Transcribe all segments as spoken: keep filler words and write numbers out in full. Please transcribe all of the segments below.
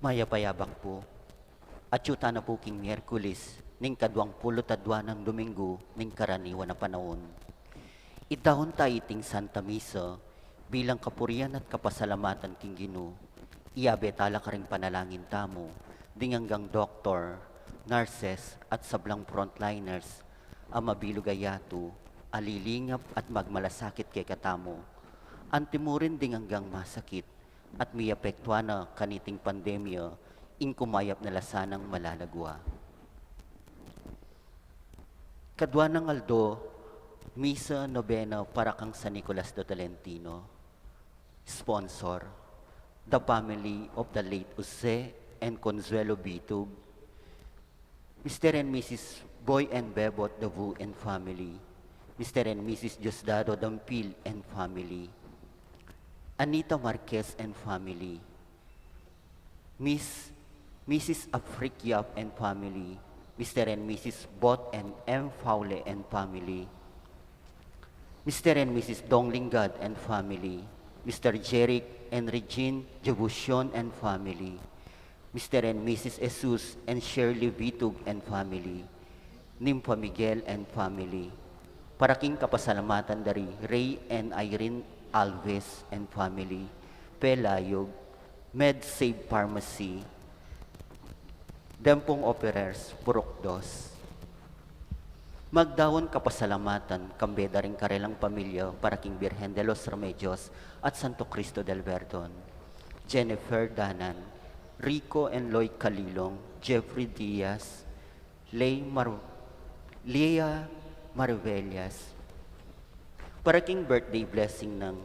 Mayap a abak pu. Atyu tana pu king Miyerkules, ning kaduang pulu't adua nang Dominggu ning karaniwan a panaun. Iddaun ta iting Santa Misa bilang kapurian at kapasalamatan king Ginu. Iyabe ta la karing panalangin tamu ding anggang doktor, nurses, at sablang frontliners a mabilug a yatu, a lilingap at magmalasakit kekatamu. Antimurin ding anggang masakit at miapektuan na kaniting pandemya, ing kumayap na la sanang malagwa. Kaduang aldo, Misa Nobena para kang San Nicolas de Tolentino. Sponsor, the family of the late Jose and Consuelo Bitug, Mister and Missus Boy and Bebot Davu and family, Mister and Missus Diosdado Dampil and family, Anita Marquez and family, Miss, Missus Afrik Yap and family, Mister and Missus Bot and M Faule and family, Mister and Missus Dong Lingad and family, Mister Jeric and Regine Jabucion and family, Mister and Missus Jesus and Shirley Vitug and family, Nympha Miguel and family. Para king kapasalamatan da ri Ray and Irene Alves and family, Pelayog, MedSave Pharmacy, Dempong Operers, Purok Dos. Magdaun kapasalamatan kambe da ring karelang pamilya para king Birhen de los Remedios at Santo Cristo del Perdon, Jennifer Danan, Rico and Lloyd Calilong, Jeffrey Diaz, Lay Mar-, Leah Marivellas. Para king birthday blessing nang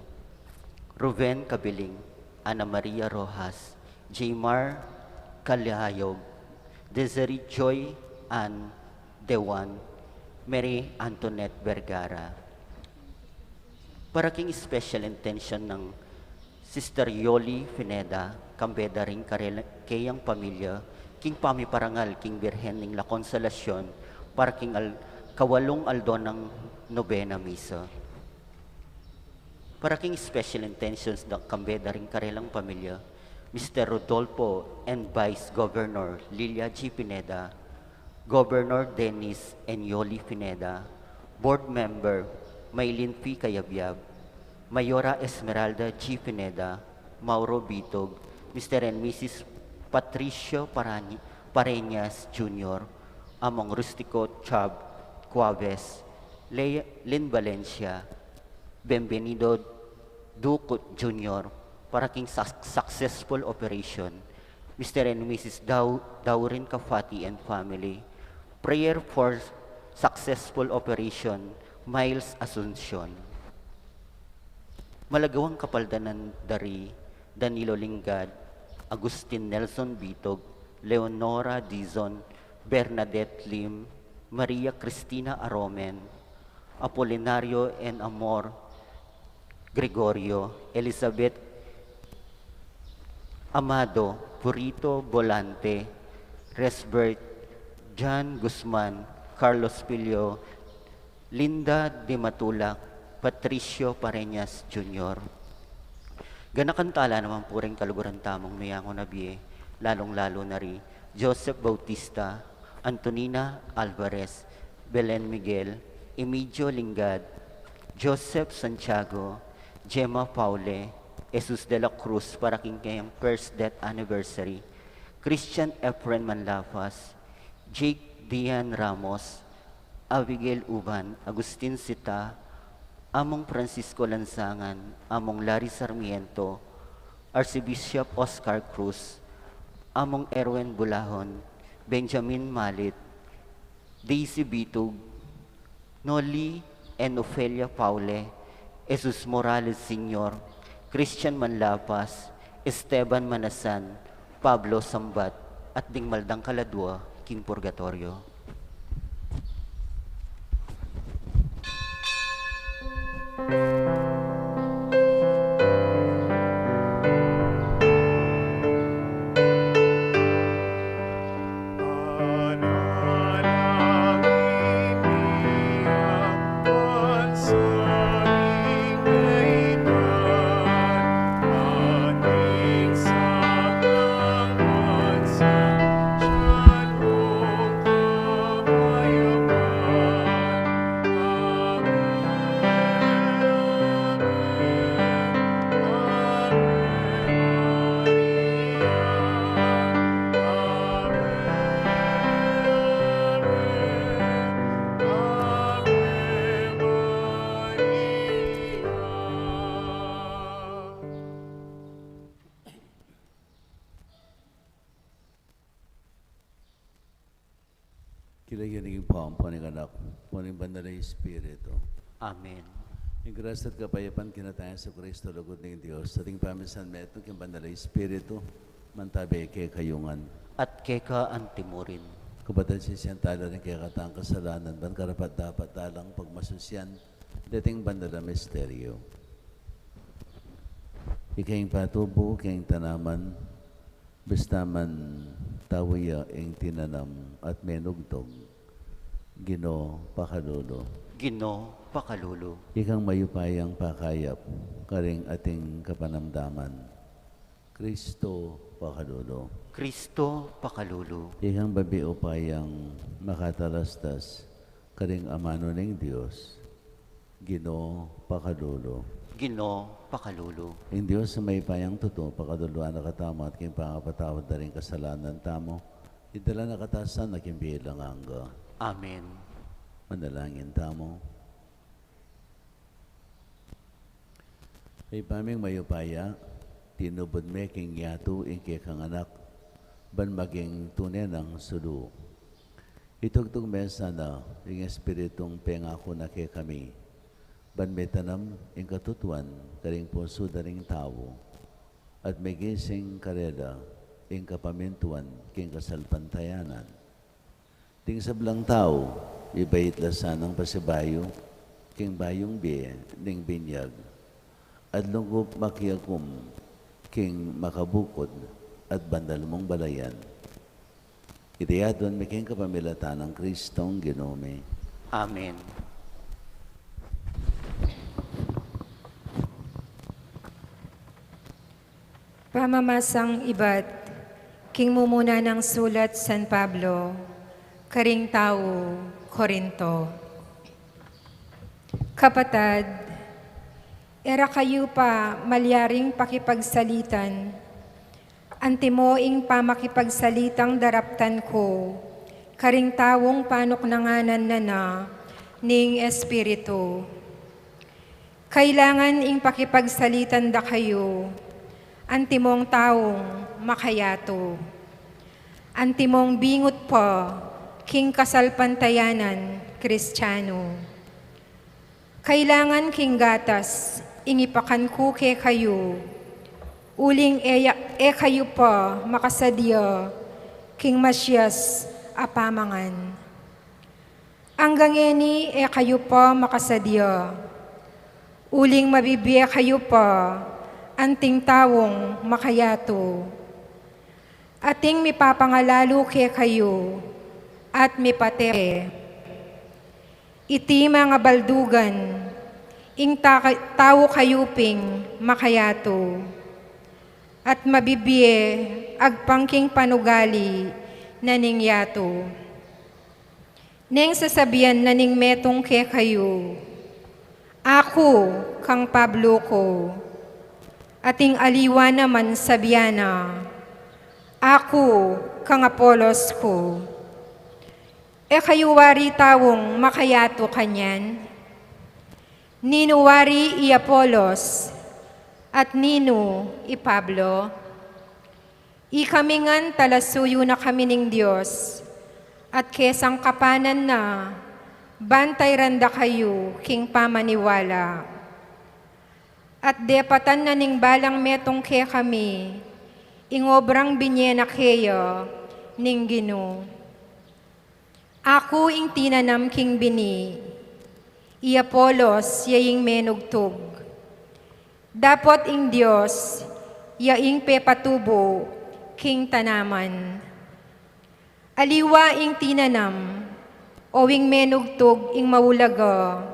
Ruben Cabiling, Ana Maria Rojas, Jmar Calayog, Desiree Joy Ann Dewan, Mary Antoinette Vergara. Para king special intention nang Sister Yoli Pineda, kambe da ring karela-, keyang pamilya, king pamiparangal king Birhen ning La Consolacion, para king al-, kawalung aldo nang Nobena Misa. Para king special intentions da kambe da ring karelang pamilya, Mister Rodolfo and Vice Governor Lilia G Pineda, Governor Dennis and Yoli Pineda, Board Member Maylin P Cayabyab, Mayora Esmeralda G Pineda, Mauro Bitog, Mister and Missus Patricio Parani-, Pareñas Junior, Among Rustico Chab Cuaves, Le-, Lin Valencia, Bienvenido Ducut Junior, para king suc-, successful operation. Mister and Missus Dau-, Daurin Cafati and family. Prayer for successful operation, Miles Asuncion. Malagwang kapaldanan da ri Danilo Lingad, Agustin Nelson Bitog, Leonora Dizon, Bernadette Lim, Maria Cristina Aromen, Apolinario and Amor Gregorio, Elizabeth Amado, Purito Volante, Resbert, John Guzman, Carlos Pilio, Linda Dimatulac, Patricio Pareñas Junior. Ganakan tala naman pu ring kaluguran tamung meyangu na bie, lalung-lalu na ri Joseph Bautista, Antonina Alvarez, Belen Miguel, Emigio Lingad, Joseph Santiago, Gemma Paule, Jesus de la Cruz para king kayang first death anniversary, Christian Efren Manlafas, Jake Dian Ramos, Abigail Uban, Agustin Sita, Among Francisco Lansangan, Among Larry Sarmiento, Archbishop Oscar Cruz, Among Erwin Bulahon, Benjamin Malit, Daisy Bitug, Noli and Ofelia Paule, Jesus Morales Senior, Christian Manlapas, Esteban Manasan, Pablo Sambat, at ding maldang kaladua king purgatoryo. King lagyu ning Ibpa, ampo ning Anak, ampo ning Banal a Espiritu. Amen. Ing grasya at kapayapan king Ginu tang Jesucristo, lugud ning Dios, at ing pamisan metung king Banal a Espiritu, mantabi kekayu ngan. At keka antimurin. Kapatad, sisian tala ring kekatang kasalanan, ban karapat-dapat talang pagmasusian deting banal a misteryo. Ika ing patubu king tanaman, bista man tau ya ing tinanam at menugtug. Ginu, pakalulu. Ginu, pakalulu. Ikang mayupayang pakayap karing ating kapanamdaman. Kristo, pakalulu. Kristo, pakalulu. Ikang mabiupayang makatalastas karing amanu ning Dios. Ginu, pakalulu. Ginu, pakalulu. Ing Dios a mayupayang tutu, pakaluluan na katamu at king pangapatawad da ring kasalanan tamu, idala na katamu king bie alang angga. Amen. Manalangin tamu. Ibpa ming mayupaya, tinubud me king yatu ing kekang Anak, ban maging tune nang sulu. Itugtug me sana ing Espiritung pengaku na kekami, ban metanam ing katutuan karing pusu da ring tau, at megising karela ing kapamintuan king kasalpantayanan. Ding sablang tau, ibait la sanang pasibayu king bayung bie ning binyag, at lungkup makiagum king makabukud at banal mung balayan. Iti adwan mi king kapamilatan nang Kristong Ginu mi. Amen. Pamamasang ibat king mumuna nang sulat San Pablo karing tau Corinto. Kapatad, e ra kayu pa malyaring pakipagsalitan, antimo ing pamakipagsalitang daraptan ku karing taung panuknanganan na na ning Espiritu. Kailangan ing pakipagsalitan da kayu antimong taung makayatu, antimong bingut pa king kasalpantayanan Kristiyanu. Kailangan king gatas ing ipakan ku kekayu, uling e, e kayu pa makasadya king masias a pamangan. Anggang ngeni e kayu pa makasadya, uling mabibie kayu pa anting taung makayatu. Ating mipapangalalu kekayu at mipatepe. Iti mangabaldugan, ing ta-, tau kayu ping makayatu, at mabibie agpang king panugali na ning yatu. Neng sasabian na ning metung kekayu, "Aku kang Pablo ku," at ing aliwa naman sabian na, "Aku kang Apolos ku." E kayu wari taung makayatu kanyan? Ninu wari i Apolos, at ninu i Pablo? Ikami ngan talasuyu na kami ning Dios, at kesangkapan na, ban tairan da kayu king pamaniwala. At depatan na ning balang metung kekami ing obrang binie na keya ning Ginu. Aku ing tinanam king bini, i Apolos ya ing menugtug. Dapot ing Dios ya ing pepatubu king tanaman. Aliwa ing tinanam o ing menugtug ing maulaga,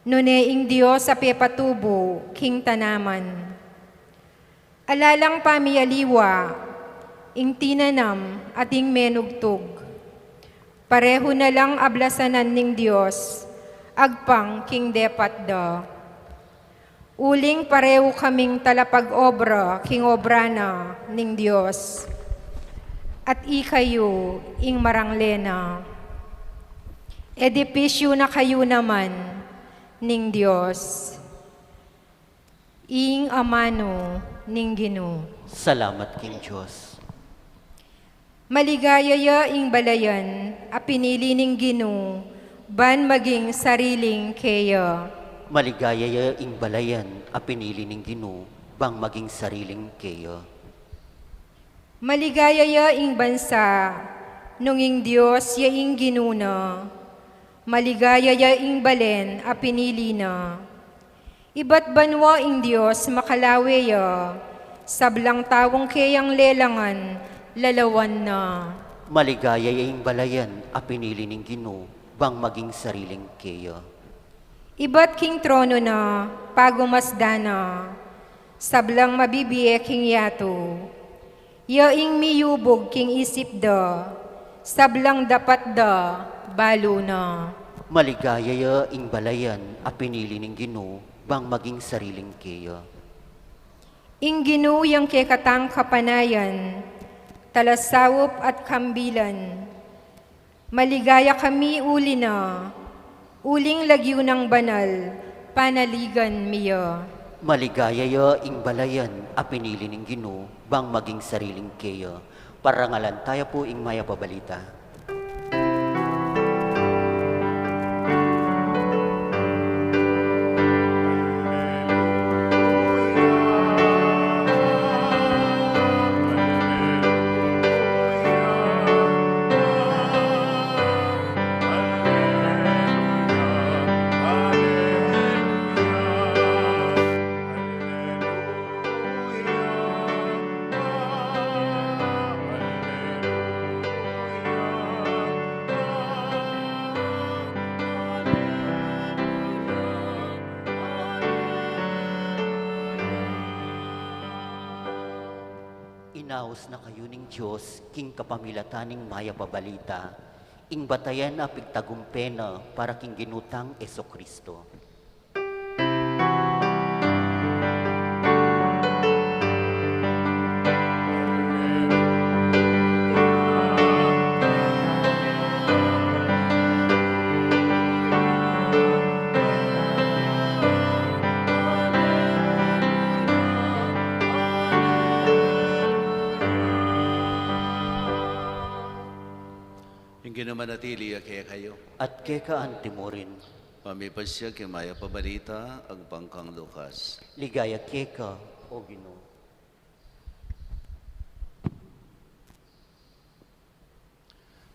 nune ing Dios a pepatubu king tanaman. Ala lang pamialiwa ing tinanam at ing menugtug. Parehu na lang ablasanan ning Dios agpang king depat da. Uling parehu kaming talapag-obra king obra na ning Dios, at ikayu ing marangle na. Edipisyu na kayu naman ning Dios. Ing amanu ning Ginu. Salamat king Dios. Maligaya ya ing balayan a pinili ning Ginu ban maging sariling keya. Maligaya ya ing balayan a pinili ning Ginu bang maging sariling keya. Maligaya ya ing bansa nung ing Dios ya ing Ginu na. Maligaya ya ing balen a pinili na. Ibat banua ing Dios makalawe ya, sablang taung keyang lelangan, lalawan na. Maligaya ya ing balayan a pinili ning Ginu bang maging sariling keya. Ibat king trono na, pagumasdan na, sablang mabibie king yatu. Ya ing miyubug king isip da, sablang dapat da, balu na. Maligaya ya ing balayan a pinili ning Ginu bang maging sariling keya. Ing Ginu yang kekatang kapanayan, talasaup at kambilan. Maligaya kami uli na, uling lagyu nang banal, panaligan mi ya. Maligaya ya ing balayan a pinili ning Ginu bang maging sariling keya. Parangalan taya pu ing mayap a balita. Inaus na kayu ning Dios king kapamilatan ning mayap a balita, ing batayan a pigtagumpe na para king Ginu tang Jesucristo. Ing Ginu manatili ya kekayu. At keka antimurin. Pamipasya king mayap a balita agpang kang Lucas. Ligaya keka, O Ginu.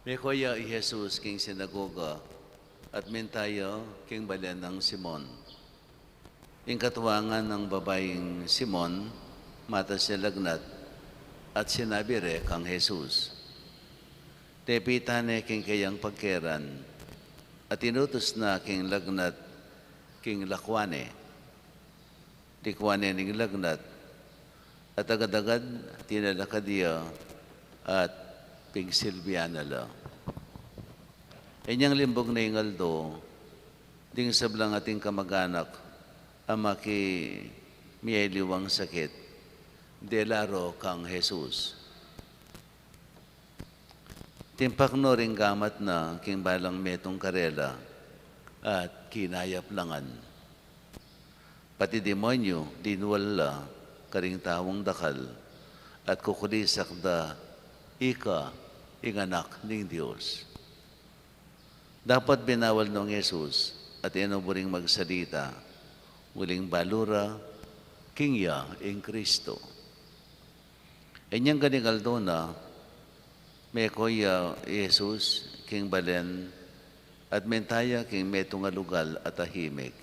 Meko ya i Jesus king sinagoga, at minta ya king balen nang Simon. Ing katuangan nang babaing Simon, matas ya lagnat, at sinabi re kang Jesus. Tepitan ne king keyang pagkeran, at inutus na king lagnat king lakwan ne. Likwan ne ning lagnat, at agad-agad tinalakad ya at pigsilbian na la. Inyang limbug ne ing aldo, ding sablang ating kamaganak a maki miyaliwang sakit, dela ro kang Jesus. Timpak no ring gamat na king balang metung karela at kinayap la ngan. Pati demonyu dinual la karing taung dakal at kukulisak da, "Ika ing Anak ning Dios." Dapot binawal nong Jesus at e no buring magsalita, uling balu ra king iya ing Kristo. Inyang kaning aldo na, meko ya i Jesus king balen at minta ya king metung a lugal a tahimik.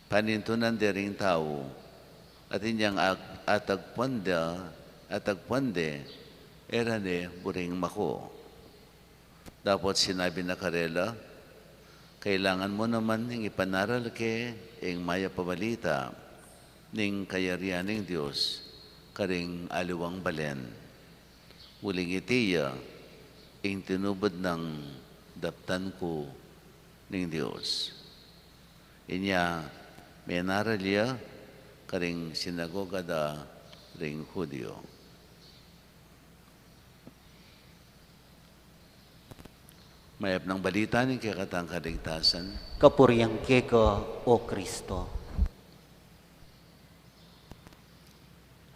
Panintunan de ring tau, at inyang ag-, atagpuan da, atagpuan de, e ra ne buring mako. Dapot sinabi na karela, "Kailangan mu naman ing ipanaral ke ing mayap a balita ning kayarian ning Dios karing aliwang balen. Uling iti ya ing tinubud nang daptan ku ning Dios." Inya, menaral ya karing sinagoga da ring Judio. Mayap nang balita ning kekatang kaligtasan. Kapurian keka, O Kristo.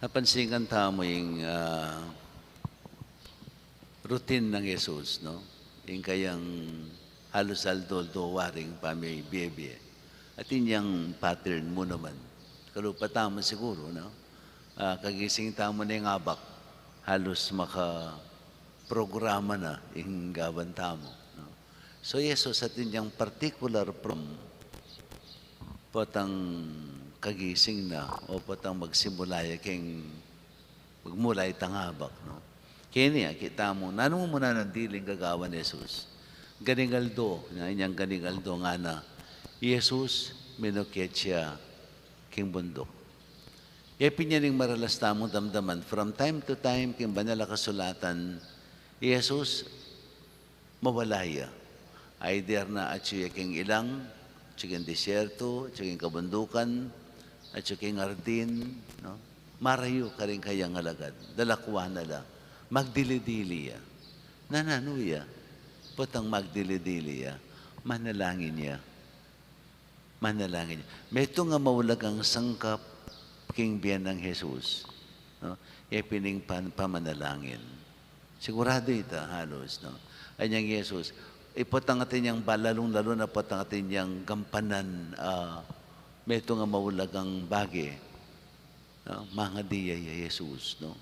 Apansinan tamu ing, ah, routine nang Jesus, no? Ing kayang halus aldo-aldo waring pamibie-bie. Atin yang pattern mu naman. Kalupa tamu siguru, no? Ah, kagising tamu ning abak, halus makaprograma na ing gawan tamu, no? So, Jesus, atin yang particular from potang kagising na o potang magsimula ya king magmula itang abak, no? Keni, akit tamu, nanu mu na nang diling gagawan Jesus? Ganing aldo, na inyang ganing aldo ngana, Jesus, minukyat ya king bunduk. Ya pin ya ning maralas tamung damdaman, from time to time, king banal a kasulatan, Jesus, mawala ya. Either na atsu ya king ilang, atsu king disyerto, atsu king kabundukan, atsu king ardin, no? Marayu karing kayang alagad, dalakwan na la, magdili-dili ya. Nananu ya? Potang magdili-dili ya, manalangin ya. Manalangin. Metung a maulagang sangkap king bie nang Jesus, no? Ya pin ing pan-, pamanalangin. Sigurado ita, halus, no? Anyang Jesus, ipot ang atin yang ba-, lalung-lalu na pot ang atin yang gampanan, ah, metung a maulagang bage. No? Mangadi ya i Jesus, no?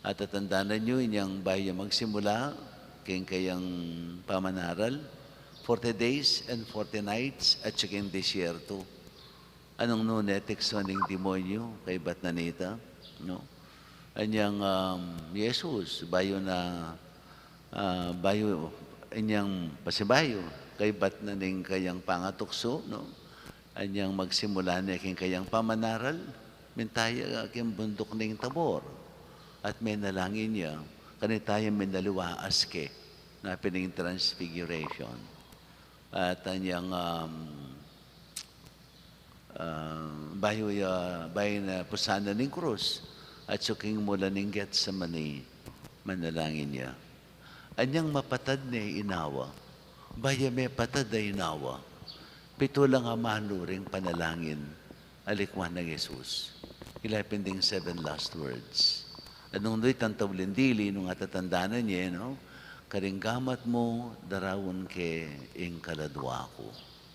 At tatandanan yu, inyang bayu ya magsimula king kayang pamanaral, forty days and forty nights atsu king disyerto. Anung nune teksu ning demonyu kaybat na nita, no? Anyang, um, Jesus, bayu na, ah, bayu, inyang pasibayu kaybat na ning kayang pangatuksu, no? Anyang magsimula ne king kayang pamanaral, minta ya king bunduk ning Tabor, at menalangin ya, kanita yang minaliwa aske, na pin ing Transfiguration. At anyang, um, ah, bayu ya, bayu na pusanan ning krus, atsu king mula ning Getsemani, manalangin ya. Anyang mapatad ne inawa, bayu ya mepatad a inawa, pitu lang a manu ring panalangin, alikwan nang Jesus. Ila pin ding seven last words. Anung nu itang tauling dili nung atatandanan ye, no? Karing gamat mu, daraun ke ing kaladua ku,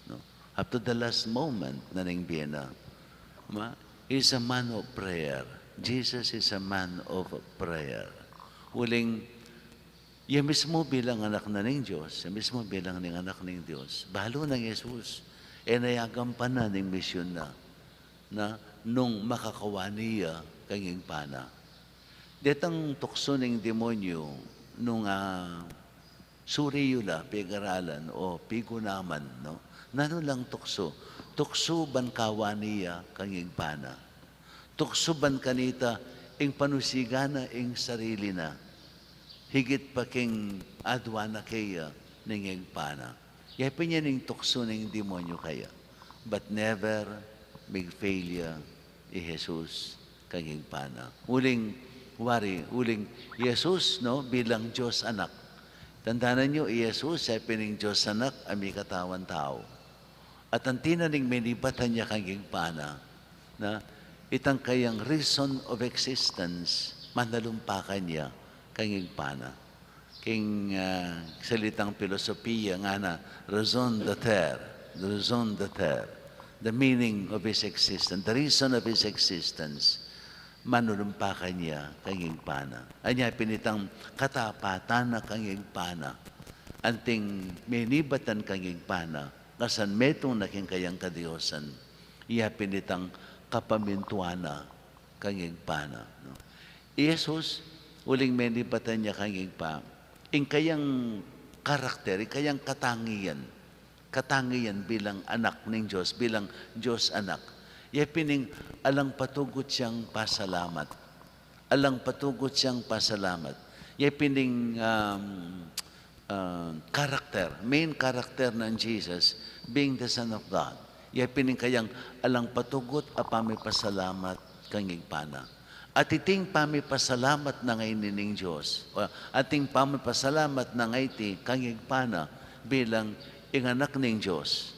no? Up to the last moment na ning bie na. Ma, he's a man of prayer. Jesus is a man of prayer. Uling, ya mismu bilang anak na ning Dios, ya mismu bilang ning anak ning Dios, balu nang Jesus, e na ya gampanan ing misyun na, na nung makakawani ya kang Ibpa na. Detang tuksu ning demonyu nung, ah, suri yu la, pigaralan o pigunaman, no? Nanu lang tuksu? Tuksu ban kawani ya kang Ibpa na. Tuksu ban kanita ing panusigan na ing sarili na, higit pa king adwan na keya ning Ibpa na. Ya pin ya ing tuksu ning demonyu kaya. But never mig-fail ya i Jesus kang Ibpa na. Uling, wari, uling Jesus, no, bilang Dios Anak. Tandanan yu, i Jesus, ya pin ing Dios Anak a mikatawan tau. At anti na ning menibatan ya kang Ibpa na, na itang kayang reason of existence, manalumpakan ya kang Ibpa na. King, ah, salitang pilosopiya ngana, raison d'être, raison d'être, the meaning of his existence, the reason of his existence, manulumpakan ya kang Ibpa na. Anya pin itang katapatan na kang Ibpa na, anting menibatan kang Ibpa na, kasan metung na king kayang kadiosan, ya pin itang kapamintuan na kang Ibpa na, no? I Jesus, uling menibatan ya kang Ibpa, ing kayang karakter, ing kayang katangian, katangian bilang anak ning Dios, bilang Dios Anak, ya pin ing alang patugut yang pasalamat. Alang patugut yang pasalamat. Ya pin ing, um, ah, character, main character nang Jesus, being the Son of God. Ya pin ing kayang alang patugut a pamipasalamat kang Ibpa na. At iting pamipasalamat na ngeni ning Dios, o ating pamipasalamat na ngeni kang Ibpa na bilang ing anak ning Dios,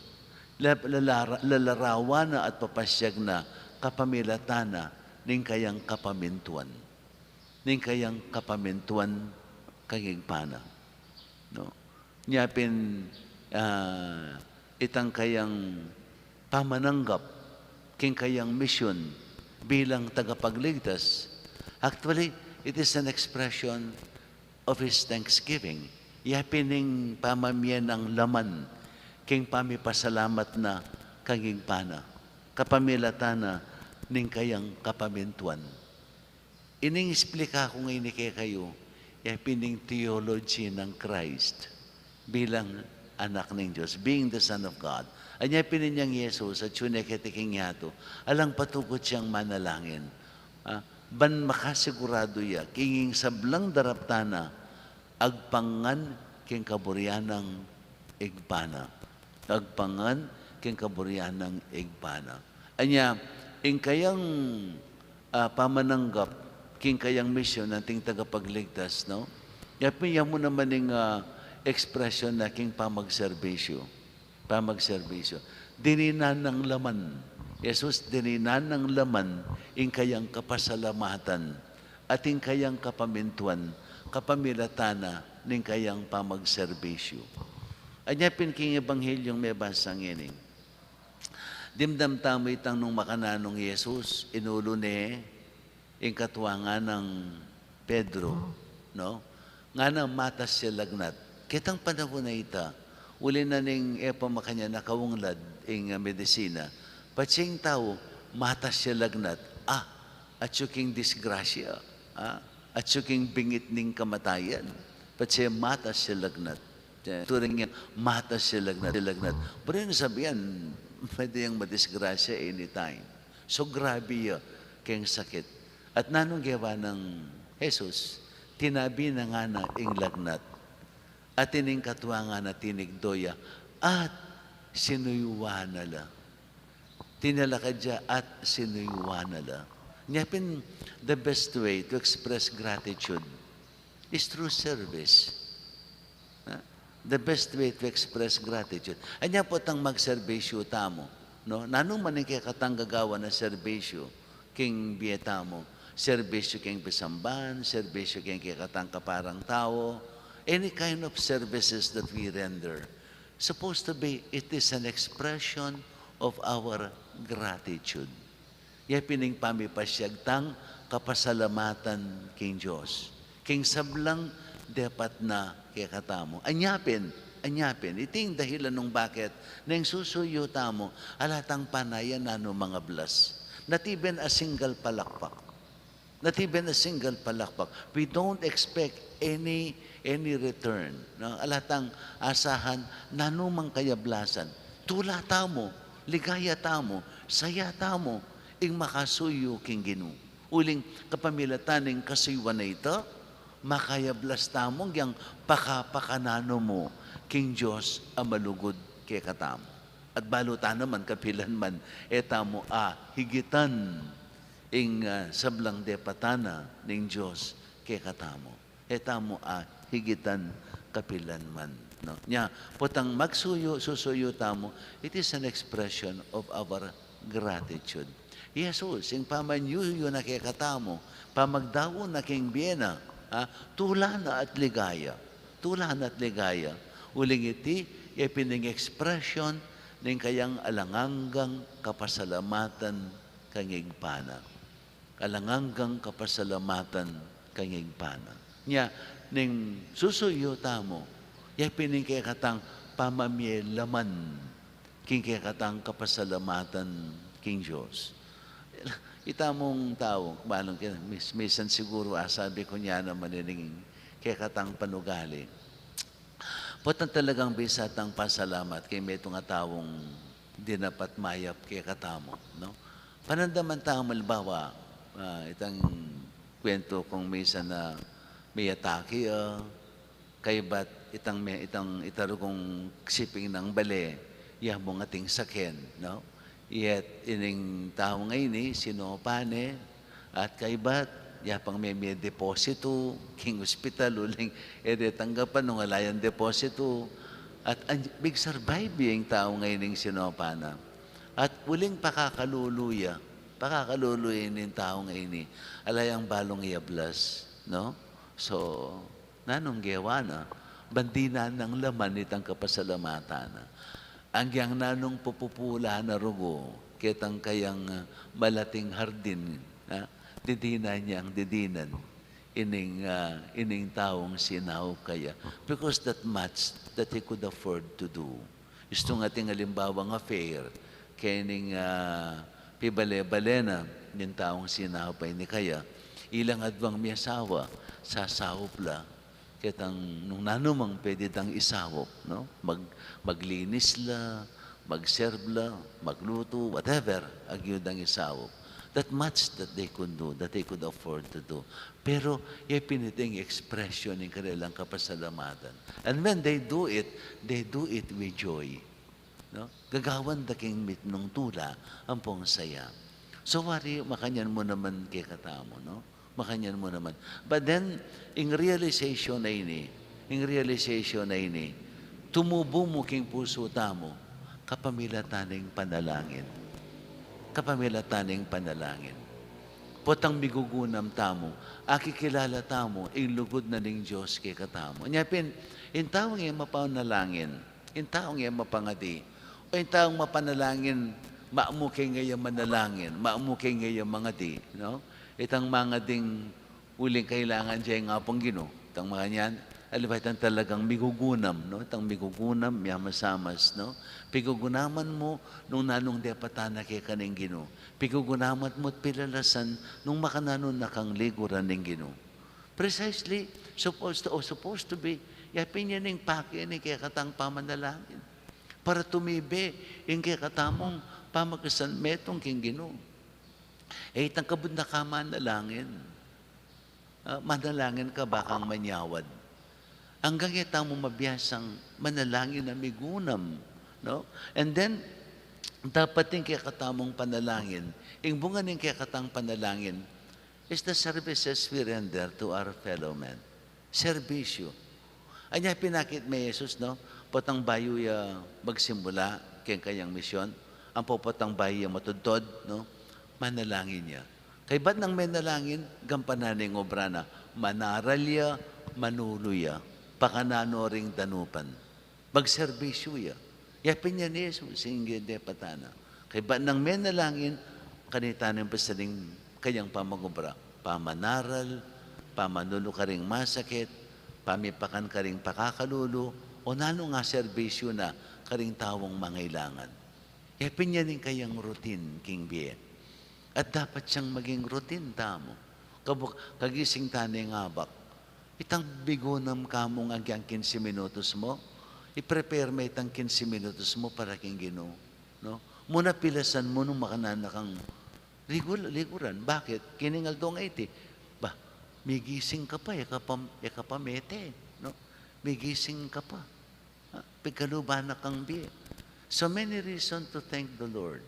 la-, lalara-, lalarawan na at papasiag na kapamilatan na ning kayang kapamintuan. Ning kayang kapamintuan, kang Ibpa na, no? Nya pin, ah, itang kayang pamananggap king kayang misyon bilang tagapagligtas. Actually, it is an expression of his thanksgiving. Ya pin ing pamamie nang laman king pamipasalamat na kang Ibpa na, kapamilatan na ning kayang kapamintuan. Ining explika ku ngeni kekayu, ya pin ing theology nang Christ bilang Anak ning Dios, being the Son of God. Anya pin inyang Jesus, atyu ne keti king yatu, alang patugut yang manalangin. Ah, ban makasiguradu ya, king sablang daraptan na, agpang ngan king kaburian nang Ibpa na. Agpang ngan king kaburian nang Ibpa na. Anya, ing kayang, ah, pamananggap king kayang misyon anting tagapagligtas, no? Ya pin, ya mu naman ing, ah, ekspresyon na king pamagserbisyu. Pamagserbisyu. Dininan nang laman. Jesus, dininan nang laman ing kayang kapasalamatan at ing kayang kapamintuan, kapamilatan na ning kayang pamagserbisyu. Anya pin king Ebanghelyung mebasa ngeni, dimdam tamu itang nung makananu nang Jesus, inulu ne ing katua nang Pedro, no? Ngana matas ya lagnat. Ketang panaun a ita, uli na ning e pa makanyan akaunglad ing, ah, medisina, patse ing tau matas ya lagnat, ah, atyu king disgrasya, ah, atyu king bingit ning kamatayan, patse matas ya lagnat. Eh, turing yang matas ya lagnat, ya lagnat. Pero ing sabian, pwede yang madisgrasya anytime. So, grabe ya keng sakit. At nanung gewa nang Jesus? Tinabi na ngana ing lagnat. At ining katua ngana tinigdo ya, at sinuyuan na la. Tinalakad ya at sinuyuan na la. Nya pin, the best way to express gratitude is through service. Ha? The best way to express gratitude. Anya potang magserbisyu tamu, no? Nanu man ing kekatang gagawan a serbisyu king bie tamu, serbisyu king pisamban, serbisyu king kekatang kaparang tau, any kind of services that we render, supposed to be, it is an expression of our gratitude. Ya pin ing pamipasiag tang kapasalamatan king Dios king sablang depat na kekatamu. Anya pin, anya pin, iti ing dahilan nung bakit neng susuyu tamu, ala tang panayan nanu mang ablas. Not even a single palakpak. Not even a single palakpak. We don't expect any, any return, no? Ala tang asahan nanu mang kayablasan. Tula tamu, ligaya tamu, saya tamu, ing makasuyu king Ginu. Uling kapamilatan ning kasuyuan a ita, makayablas tamu king pakapakananu mu king Dios a malugud kekatamu. At balu ta naman kapilan man, e tamu ahigitan ing, ah, sablang depatan na ning Dios kekatamu. E tamu ahigitan kapilan man, no? Nya potang magsuyu, susuyu tamu, it is an expression of our gratitude. Jesus, ing pamanyuyu na kekatamu, pamagdaun na king bie na, ah, tula na at ligaya. Tula na at ligaya. Uling iti, ya pin ing expression ning kayang alang anggang kapasalamatan kang Ibpa na. Alang anggang kapasalamatan kang Ibpa na. Nya, neng susuyu tamu, ya pin ing kekatang pamamie laman king kekatang kapasalamatan king Dios. Itamung tau, balung ke, mis-, misan siguru asabi ku nya naman ining kekatang panugali. Potang talagang bisa tang pasalamat king metung a taung dinapat mayap kekatamu, no? Panandaman tamu, halimbawa, ah, itang kwento kung misan a miyatake ya, kaybat itang me-, itang ita rugong siping nang bale, ya mung ating saken, no? Yet ining tau ngeni, sinopa ne, at kaybat, ya pang me-, mie depositu king ospital, uling e de tanggapan nung ala yang depositu. At an-, mig-survive ya ing tau ngening sinopa na. At uling pakakalulu ya, pakakalulu ya ining tau ngeni, ala yang balung iablas, no? So, Nanung gewa na? Ban dinan nang laman itang kapasalamatan na. Agyang nanung pupupula na rugu ketang kayang, ah, malating hardin, ah, didinan yang didinan ining, ah, ining taung sinaup kaya, because that much that he could afford to do. Istung ating alimbawang affair, kening, ah, pibale-bale na ning taung sinaup a ini kaya, ilang adwang miasawa, sasaup la ketang nung nanu mang pwede dang isaup, no? Mag-, maglinis la, mag-serve la, maglutu, whatever, agyu dang isaup. That much that they could do, that they could afford to do. Pero, ya pin iting expression ning kanilang kapasalamatan. And when they do it, they do it with joy. No? Gagawan da king mitmung tula ampong saya. So, wari, makanyan mu naman kekatamu, no? Makanyan mu naman. But then, ing realization a ini, ing realization a ini, tumubu mu king pusu tamu, kapamilatan ning panalangin. Kapamilatan ning panalangin. Potang migugunam tamu, akikilala tamu ing lugud na ning Dios kekatamu. Nya pin, ing taung e mapanalangin, ing taung e mapangadi, o ing taung mapanalangin, mamu keng e ya manalangin, mamu keng e ya mangadi, no? Itang mangading uling kailangan da ing Apung Ginu. Itang makanyan, aliwa itang talagang migugunam, no? Itang migugunam, miyamasamas, no? Pigugunaman mu nung nanung depatan na keka ning Ginu. Pigugunaman mu't pilalasan nung makananu na kang liguran ning Ginu. Precisely, supposed to, o supposed to be, ya pin yan ing pake ning kekatang pamanalangin. Para tumibe ing kekatamung pamagkasan metung king Ginu. E itang kabud na ka manalangin. Ah, manalangin ka ba kang manyawad? Anggang e tamu mabiasang manalangin a migunam, no? And then, dapat ing kekatamung panalangin, ing bunga ning kekatang panalangin is the services we render to our fellow men. Serbisyu. Anya pin akit me Jesus, no? Potang bayu ya magsimula keng kayang misyon, ampo potang bayu ya matudtud, no? Manalangin ya. Kaybat nang menalangin, gampanan ne ing obra na. Manaral ya, manulu ya, pakananu ring danupan. Magserbisyu ya. Ya pin yan i Jesus, ing depatan na. Kaybat nang menalangin, kanita neng pasaling kayang pamagobra. Pamanaral, pamanulu karing masakit, pamipakan karing pakakalulu, o nanu ngang serbisyu na karing taung mangailangan. Ya pin yan ing kayang routine king bie. At dapat yang maging routine tamu. Kabuk-, kagising ta neng abak, itang bigunam ka mung agyang kinse minutos mu, i-prepare me itang kinse minutos mu para king Ginu, no? Muna pilasan mu nung makananu na kang ligul-, liguran. Bakit? Kening aldo ngeni, ba, migising ka pa, e ka pa, e ka pa mete, no? Migising ka pa. Ah, pigkaluban na kang bie. So many reason to thank the Lord.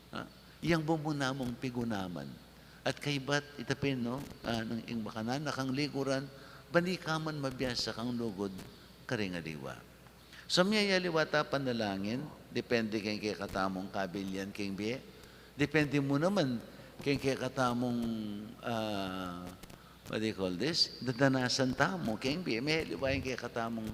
Ah, yang bumuna mung pigunaman. At kaybat ita pin, no, ah, nung ing makananu na kang liguran, ban ika man mabiasa kang lugud karing aliwa. So miyayaliwa ta panalangin, depende keng kekatamung kabilian keng bie, depende mu naman keng kekatamung, ah, what do you call this? Dadanasan tamu keng bie, miyayaliwa ing kekatamung,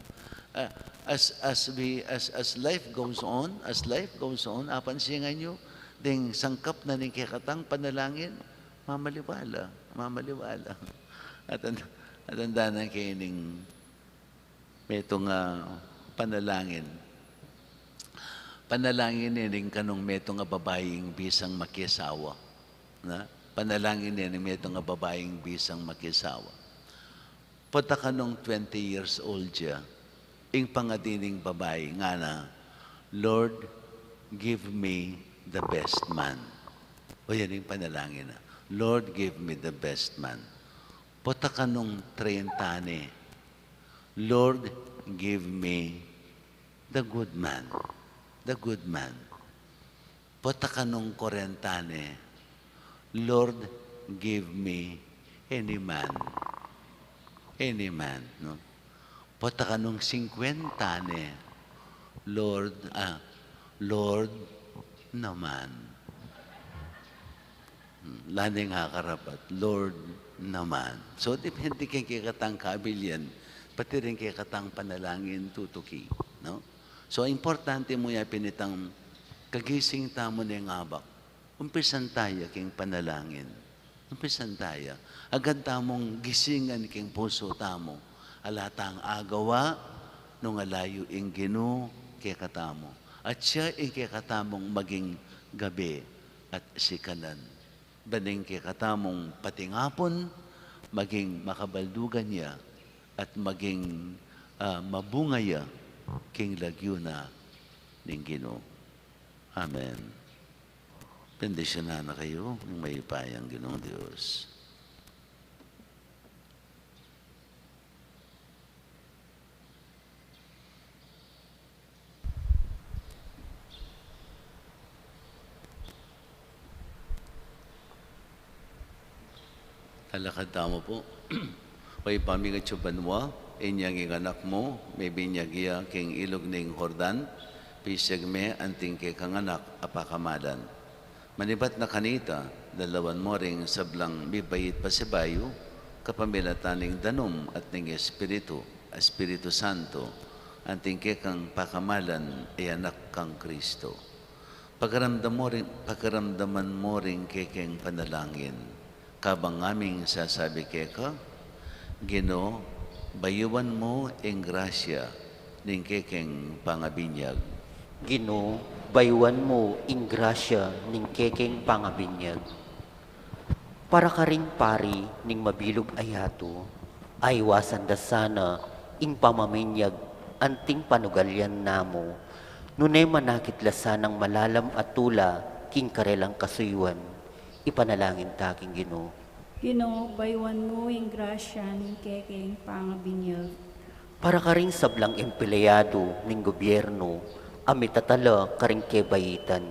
ah, as, as we, as, as life goes on, as life goes on, apansinan yu, deng sangkap na ning kekatang panalangin, mamaliwa la, mamaliwa la. At an-, at anda na kening metung a panalangin. Panalangin ining kanung metung a babaing bisang makiasawa. Na? Panalangin ining metung a babaing bisang makiasawa. Pota kanung twenty years old ya, ing pangadi ning babai, ngana, "Lord, give me the best man." O, yan ing panalangin na. "Lord, give me the best man." Pota kanung treinta ne, "Lord, give me the good man, the good man." Pota kanung kwarenta ne, "Lord, give me any man, any man," no? Pota kanung singkwenta ne, "Lord, ah, Lord naman." Hmm, ala neng akarapat, "Lord naman." So, depende keng kekatang kabilian, Pati rin kekatang panalangin tutuki, no? So, importante mu ya pin itang kagising tamu ning abak. Umpisan taya king panalangin. Umpisan taya. Agad tamung gisingan king pusu tamu. Ala tang agawa, nung ala yu ing Ginu kekatamu. At siya ing kekatamung maging gabe at sikanan. Ban ing kekatamung patingapun, maging makabaldugan ya, at maging, ah, mabunga ya, king lagyu na ning Ginu. Amen. Bendisyunan na kayu ning mayupayang Ginung Dios. Talakad tamu pu. O Ibpa mi, atsu ka banua, inyang ing Anak mu, mibinyag ya king ilug ning Jordan, pisag me anting kekang anak a pakamalan. Manibat na kanita, lalawan mu ring sablang mibait pasibayu, kapamilatan ning danum at ning Espiritu, Espiritu Santo, anting kekang pakamalan, e Anak kang Kristo. Pakiramdam mu ring, pakiramdaman mu ring kekeng panalangin. Kabang ngaming sasabi keka, Ginu, bayuan mu ing grasya ning kekeng pangabinyag. Ginu, bayuan mu ing grasya ning kekeng pangabinyag. Para karing pari ning mabilug a yatu, aiwasan da sana ing pamaminyag anting panugalian namu, nune manakit la sanang malalam a tula king karelang kasuyuan. Ipanalangin ta king Ginu. Ginu, bayuan mu ing grasya ning kekeng pangabinyag. Para karing sablang empleyadu ning gobyernu a mitatala karing kebaitan,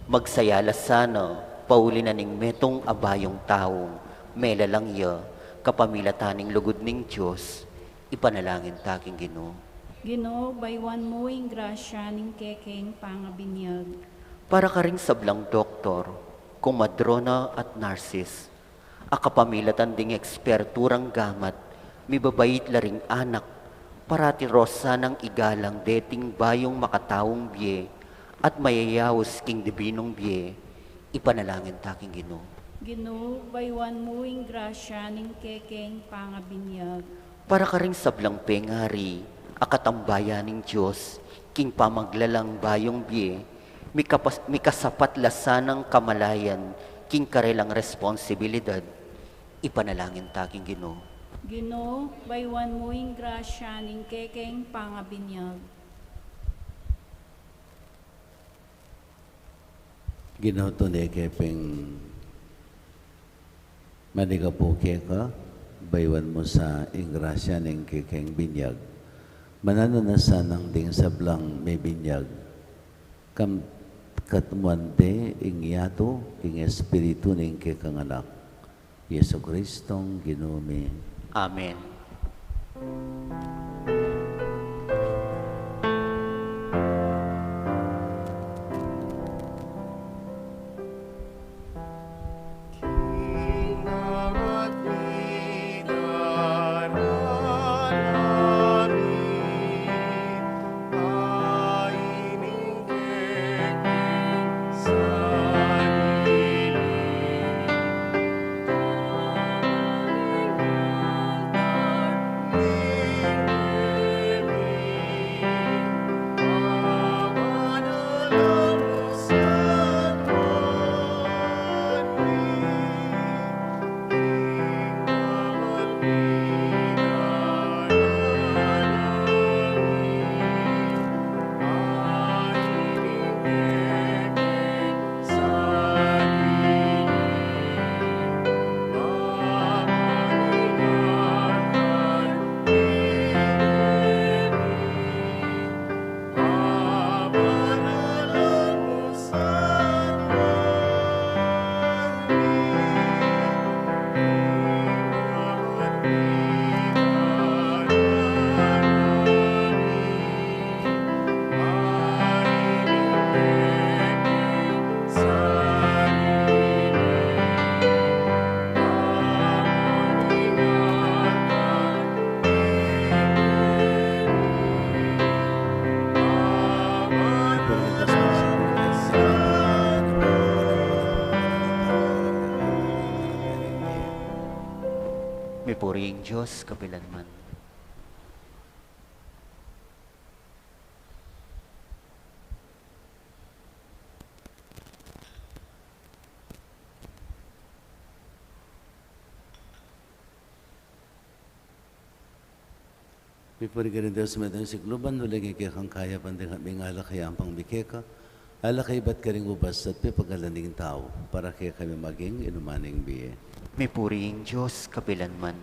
magsaya la sana pauli na ning metung a bayung taung melalang ya kapamilatan ning lugud ning Dios. Ipanalangin ta king Ginu. Ginu, bayuan mu ing grasya ning kekeng pangabinyag. Para karing sablang doktor, kumadrona at narsis, a kapamilatan ding ekspertu rang gamat, mibabait la ring anak, parati rosang igalang deting bayung makataung bie, at mayayaus king dibinung bie. Ipanalangin ta king Ginu. Ginu, bayuan mu ing grasya ning kekeng pangabinyag. Para karing sablang pengari a katambayan ning Dios king pamaglalang bayung bie, mikapas-, mikasapat la sanang kamalayan king karelang responsibilidad. Ipanalangin ta king Ginu. Ginu, bayuan mu ing grasya ning kekeng pangabinyag. Ginu, tune ke pin manigapu keka, bayuan mu sa ing grasya ning kekeng binyag. Mananu na sanang ding sablang mebinyag, kam-, katmuan de ing yatu king espiritu ning kekang Anak, Jesucristong Ginu mi. Amen. Dios kapilanman. Mipuri ka rin Dios, metung sikluban, uling ike kang kayapan ding mingala kaya ampang mi keka, ala kaibat karing ubas at pipagalan ning tau, para kekami maging inuman ning bie. Mipuri ing Dios kapilanman.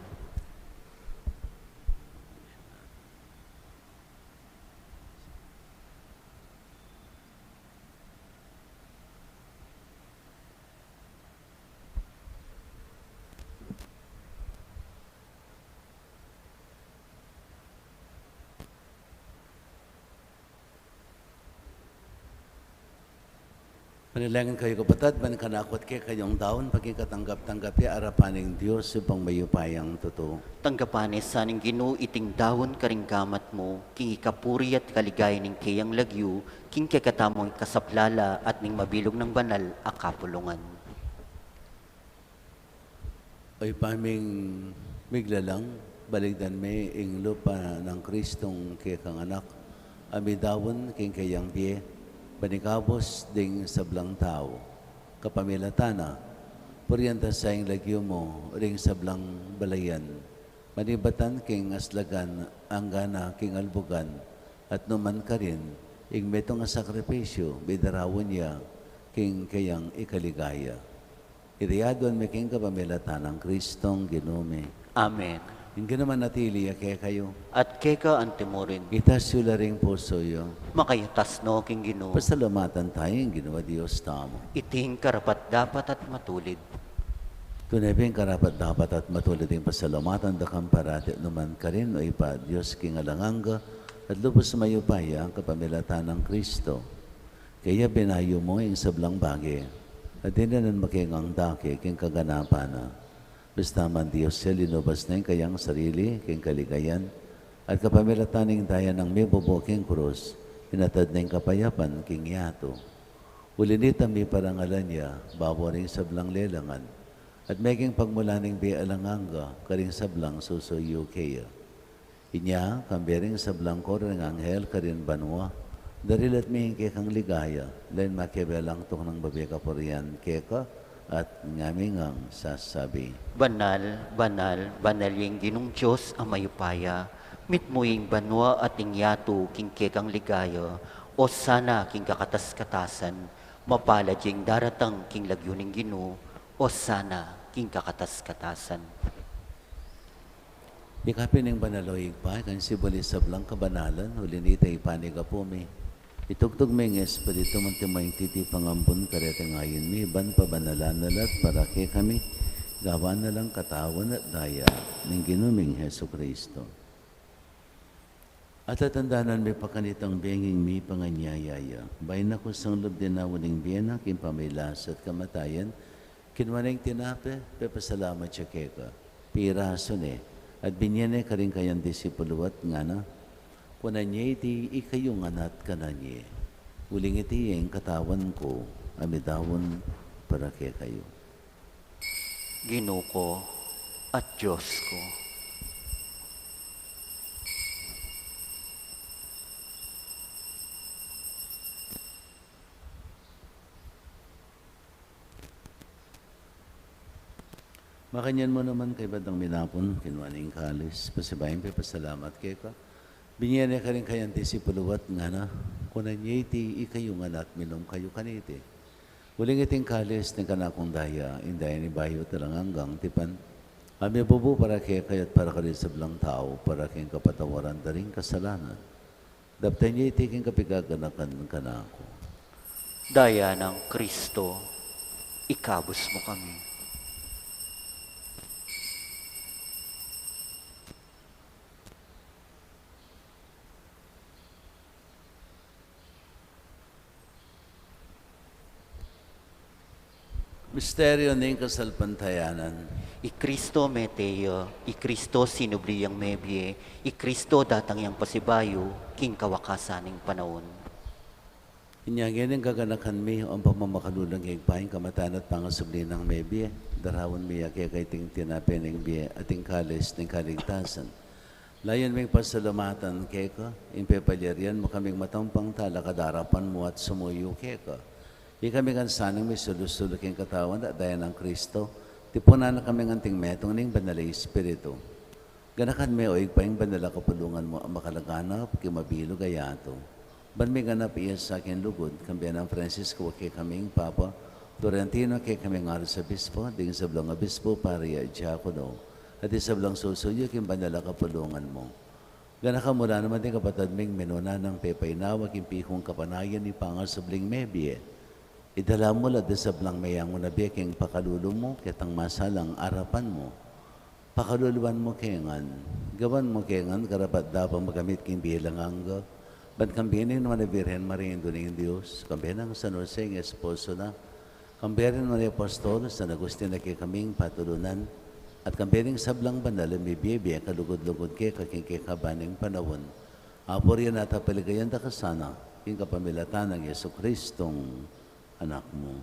Manalangin kayu, kapatad, ban kanaku at kekayung daun, paging katanggap-tanggap ya arapan ning Dios, Ibpang mayupayang tutu. Tanggapan na sa ning Ginu iting daun karing gamat mu, king ikapuri at kaligayan ning keyang lagyu, king kekatamung ikasaplala at ning mabilug nang banal a kapulungan. O Ibpa ming miglalang, baligdan me ing lupa nang Kristong kekang Anak, a midaun king keyang bie, ban ikabus ding sablang tau. Kapamilatan na, purian ta sa ing lagyu mu ring sablang balayan, manibatan king aslagan anggana king albugan, at numan karin ing metung a sakripisyu, bidaraun ya king keyang ikaligaya. Iti aduan mi king kapamilatan nang Kristong Ginu mi. Amen. Ing Ginu manatili ya kekayu. At keka antimurin. Itas yu la ring pusu yu. Makayatas no king Ginu. Pasalamatan tamu ing Ginu a Dios tamu. Iti ing karapat-dapat at matulid. Tune pin karapat-dapat at matulid ing pasalamatan da kang parati numan karin, O Ibpa, Dios king alang angga, at lubus mayupaya, kapamilatan nang Kristo. Kaya binayu mu ing sablang bage, at dininan mu keng dake king kaganapan na. Bista man Dios ya, linubas na ing kayang sarili king kaligayan, at kapamilatan ning daya nang mibubu king krus, inatad na ing kapayapan king yatu. Uli nita miparangalan ya babu ring sablang lelangan, at meging pagmulan ning bie alang angga karing sablang susuyu keya. Inya, kambe ring sablang koro ring anghel karin banua, darilat mi ing kekang ligaya, lain makiabe lang tuknang babie kapurian keka, at ngami ngang sasabi: Banal, banal, banal ya ing Ginung Dios a mayupaya, mitmu ing banua at ing yatu king kekang ligaya, Osana king kakatas-katasan, mapalad ya ing daratang king lagyu ning Ginu, Osana king kakatas-katasan. Ikapin ing banal, O Ibpa, ikang sibul ing sablang kabanalan, uli nita ipanyawad mi. Itugtug me ing Espiritu mu, antimo ing titipang ambun kareting ain mi, ban pabanalan na la at para kekami, gawan na lang katawan at daya ning Ginu ming Jesucristo. At tatandanan mi pa kanitang benging mipanganyaya ya, bayu na kusang lub dinaun ing bie na king pamagkasakit at kamatayan, kinua ne ing tinape, pepasalamat ya keka, pirasu ne, at binie ne karing kayang disipulu at ngana: Kunan ye iti ikayu ngan at kanan ye, uling iti ing katawan ku a midaun para kekayu. Ginu ku at Dios ku. Makanyan mu naman, kaybat dang minapun, kinua ne ing kalis, pasibayu yang pepasalamat keka, binie ne karing kayang disipulu at ngana: Kunan ye iti ikayu ngan at minum kayu kaniti, uling iti ing kalis ning kanakung daya, ing daya ning bayu at alang anggang tipan, a mibubu para kekayu at para karing sablang tau, para king kapatawaran da ring kasalanan. Daptan ye iti king kapaganakan kanaku. Daya nang Kristo, ikabus mu kami. Misteryu ning kasalpantayanan. I Kristo mete ya, i Kristo sinubli yang mebie, i Kristo datang yang pasibayu king kawakasan ning panaun. Inya ngeni gaganakan mi, o pamamakalulung king Ibpa, ing kamatayan at pangasubli nang mebie, daraun mi ya keka iting tinape ning bie at ing kalis ning kaligtasan. Layun ming pasalamatan keka ing pepalyarian mu kaming matampang talakad king arapan mu at sumuyu keka. Ikami ngan sanang misulu-sulu king katawan at daya nang Kristo, tipunan na kami ngan anting metung ning Banal a Espiritu. Ganakan me, o Ibpa, ing banal a kapulungan mu a makalaganap king mabilug a yatu. Ban miganap iya sa king lugud, kambe nang Francisco a kekaming Papa, Florentino a kekaming Arsobispo, ding sablang obispo, pari at diakono, at ding sablang susuyu king banal a kapulungan mu. Ganakan mu la naman ding kapatad ming minuna nang pepainawa king pikung kapanayan ning pangasubling mebie. Idala mu la ding sablang meyangu na bie king pakalulu mu, ketang masalang arapan mu. Pakaluluan mu ke ngan, gawan mu ke ngan karapat-dapat makamit king bie alang angga, ban kambe ning nuan a Birhen Maria, Indu ning Dios, kambe nang San Jose ing esposo na, kambe ring nuan a apostol, San Agustin a kekaming patulunan, at kambe ring sablang banal a mibie-bie kalugud-lugud keka king kekaban ning panaun. Apurian at paligayan da ka sana, king kapamilatan nang Jesucristong Anak mu.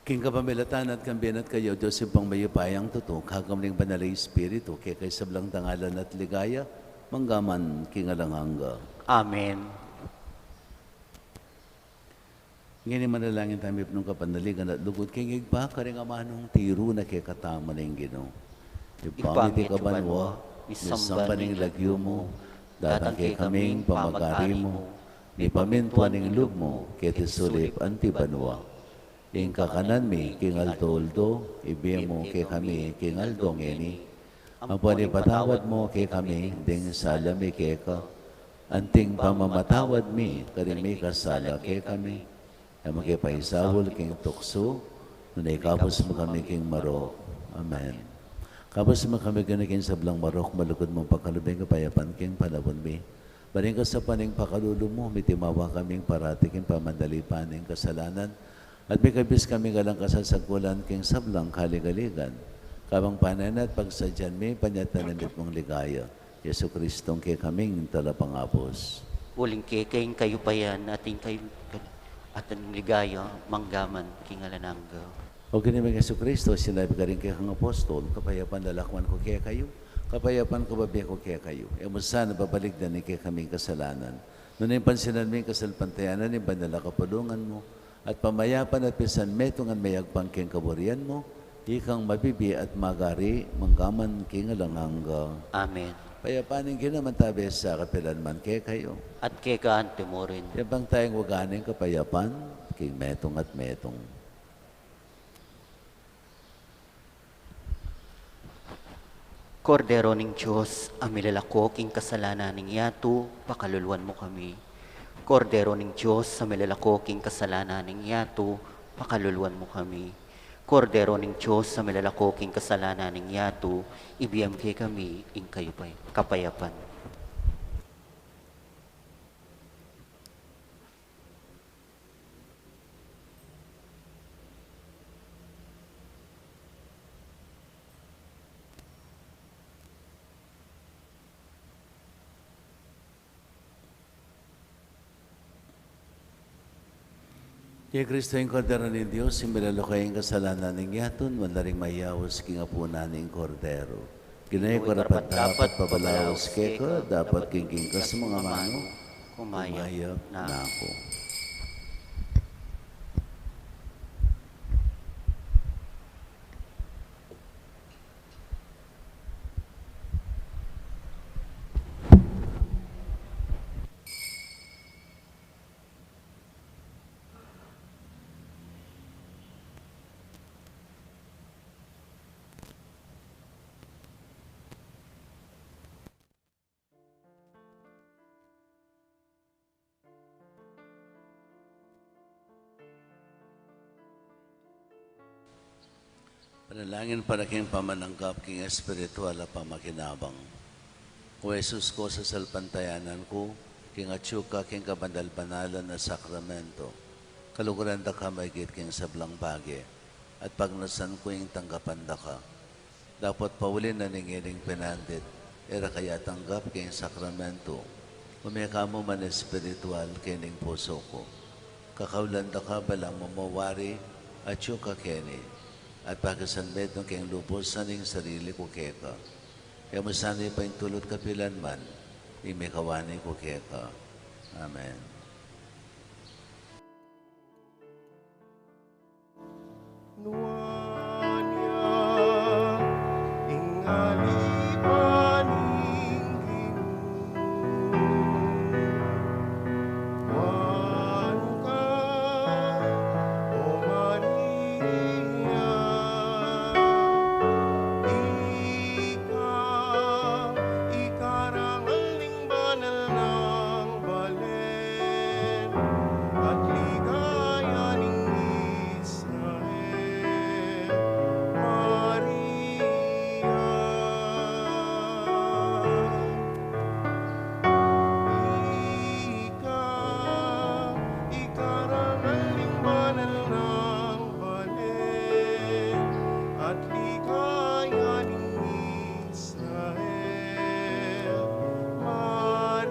King kapamilatan at kambe na at kaya, Dios Ibpang mayupayang tutu, kakambe ning Banal a Espiritu, keka ing sablang dangalan at ligaya, mangga man king alang angga. Amen. Ngeni manalangin tamu, mipnung kapanaligan at lugud king Ibpa, karing amanung tiru na kekatamu ning Ginu. Ibpa mi, atiu ka banua, misamban ing lagyu mu, datang kekami ing pamagari mu, mipamintuan ing lub mu, keti sulip anti banua. Ing kakanan mi king aldo-aldo, ibie mu kekami king aldo ngeni. Ampon ipatawad mu kekami ding sala mi keka, anting pamamatawad mi karing mikasala kekami. E mu ke paisaul king tuksu, nune ikabus mu kami king marok. Amen. Kabus mu kami king sablang marok, malugud mung pakalub ing kapayapan king panaun mi. Ban king kasapan ning pakalulu mu, mitimawa kaming parati king pamanalipan ning kasalanan, at mikabus kami king alang kasagsagulan king sablang kaligaligan. Kabang panayan at pagsadyan mi, panyatang ning mitmung ligaya, Jesucristong kekaming Talapangabus. Uling keka ing kayupayan at ing kayu-, at ing ligaya, mangga man king alang angga. O Ginu ming Jesucristo, sinabi mu karing kekang apostol, kapayapan lalakwan ku kekayu, kapayapan ku bibie ku kekayu. E mu sana babalikdan ing kekaming kasalanan, nune pansinan mu ing kasalpantayanan ning banal a kapulungan mu, at pamayapan at pisanmetungan mayagpang king kaburian mu, ikang mabibie at magari, mangga man king alang angga. Amen. Ing kapayapan ning Ginu mantabe sa kapilan man kekayu. At keka anti mu rin. Ibie tayang waga ning kapayapan, king metung at metung. Kordero ning Dios, a milalako king kasalanan ning yatu, pakaluluan mu kami. Kordero ning Dios, a milalako king kasalanan ning yatu, pakaluluan mu kami. Kordero ning Dios, a milalako king kasalanan ning yatu, ibie mu kekami ing kayupay-, kapayapan. Iya i Kristo, ing Kordero ning Dios, ing milalako king kasalanan ning yatu, nuan la ring mayaus king apunan ning Kordero. Ginu, e ku karapat-dapat pabalaus keka, dapot king kingkas mu ngan amanu, kumayap na ku. Panalangin para king pamananggap king espiritual a pamakinabang. O Jesus ku, sasalpantayanan ku king atyu ka king kabanal-banalan a sakramento. Kaluguran da ka maigit king sablang bage, at pagnasan ku ing tanggapan da ka. Dapot pauli na ning ining penandit, e ra ka ya tanggap king sakramento. Ume ka mu man espiritual kening pusu ku. Kakaulan da ka balang mamawari atyu ka keni, at pakisanmetung keng lubus ing sarili ku keka. E mu sana ipaintulut kapilan man ing mikawani ku keka. Amen. Nuan ya ing aliwa ning Ginu, nuan ka, O Maria, ika, ika rangal ning banal nang balen, at ligaya ning Israel, Maria. Ika, ika rangal ning banal nang balen, at ligaya ning Israel, Maria.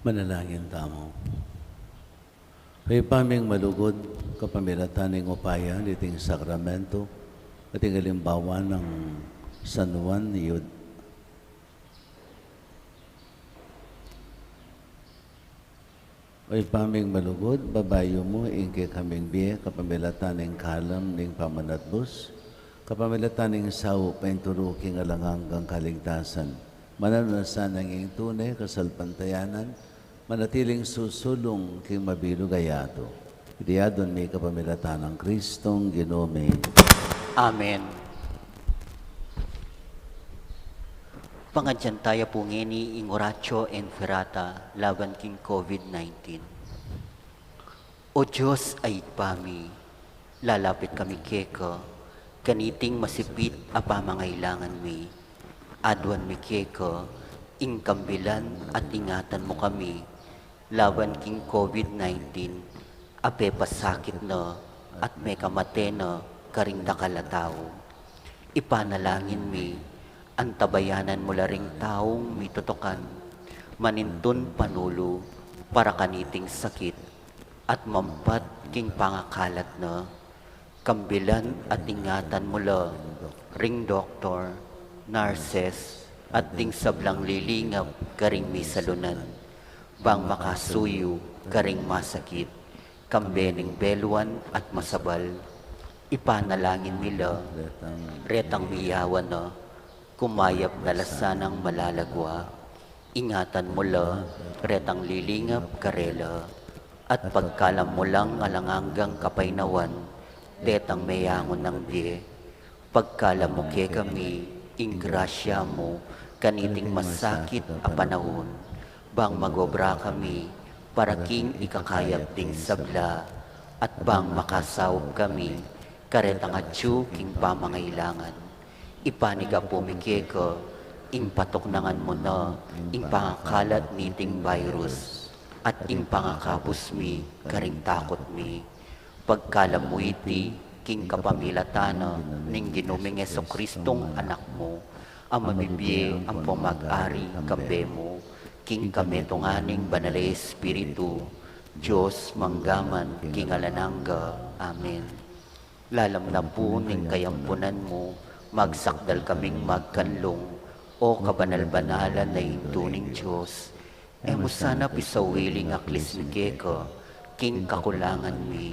Manalangin tamu. O Ibpa ming malugud, kapamilatan ning upaya niting sakramento at ing alimbawa nang San Juan, iyud O Ibpa ming malugud, babayu mu ing kekaming bie kapamilatan ning kalam ning pamanatbus, kapamilatan ning saup a paintulu king alang anggang kaligtasan. Mananu na sana ing tune kasalpantayanan, manatiling susulung king mabilug a yatu. Iti adwan mi kapamilatan nang Kristong Ginu mi. Amen. Pangadyan taya pu ngeni ing Oratio Imperata laban king COVID nineteen. O Dios a Ibpa mi, lalapit kami keka, kaniting masipit a pamangailangan mi. Adwan mi keka, ing kambilan at ingatan mu kami, laban king COVID nineteen, a pepasakit na at mekamate na karing dakal a tau. Ipanalangin mi, antabayanan mu la ring taung mitutukan, manintun panulu para kaniting sakit, at mampat king pangakalat na. Kambilan at ingatan mu la ring doktor, nurses, at ding sablang lilingap karing misalunan, bang makasuyu karing masakit, kambe ning beluan at masabal. Ipanalangin mi la retang miyawan na, Kumayap na la sanang malagwa, ingatan mu la retang lilingap karela, at pagkalam mu lang alang anggang kapaynawan detang meyangu nang bie. Pagkalam mu kekami ing grasya mu kaniting masakit a panaun, bang magobra kami para king ikakayap ding sabla, at bang makasaup kami karetang atyu king pamangailangan. Ipanyawad pu mi keka ing patuknangan mu na ing pangakalat niting virus, at ing pangakabus mi karing takut mi. Pagkalam mu iti king kapamilatan na ning Ginu ming Jesucristung Anak mu, a mabibie ampong mag-ari kambe mu king kamitungan ning Banal a Espiritu, Dios mangga man king alang angga. Amen. Lalam na pu ning kayampunan mu, magsakdal kaming magkanlung, O kabanal-banalan a Indu ning Dios. E mu sana pisawili ing aklis mi keka king kakulangan mi,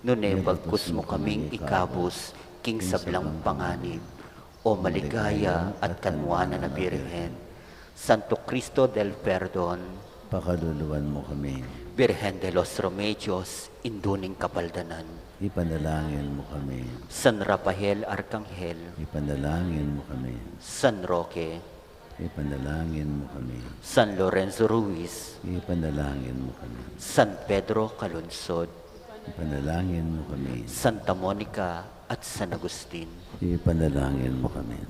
nune bagkus mu kaming ikabus king sablang panganib, O maligaya at kanwanan a Birhen. Santo Cristo del Perdon, pakaluluan mu kami. Birhen de los Remedios, Indu ning Kapaldanan, ipanalangin mu kami. San Rafael Arkanghel, ipanalangin mu kami. San Roque, ipanalangin mu kami. San Lorenzo Ruiz, ipanalangin mu kami. San Pedro Calungsod, ipanalangin mu kami. Santa Monica at San Agustin, ipanalangin mu kami.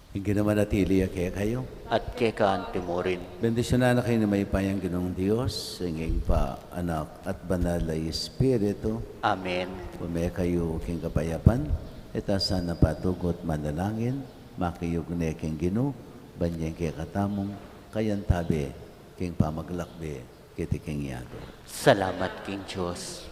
Ing Ginu manatili ya kekayu. At keka antimurin. Bendisyunan na kayu ning mayupayang Ginung Dios, ing Ibpa, Anak, at Banal a Espiritu. Amen. Ume kayu king kapayapan, ita sana patugut manalangin, makiugne king Ginu, ban ing kekatamung kayantabe king pamaglakbe keti king yatu. Salamat king Dios.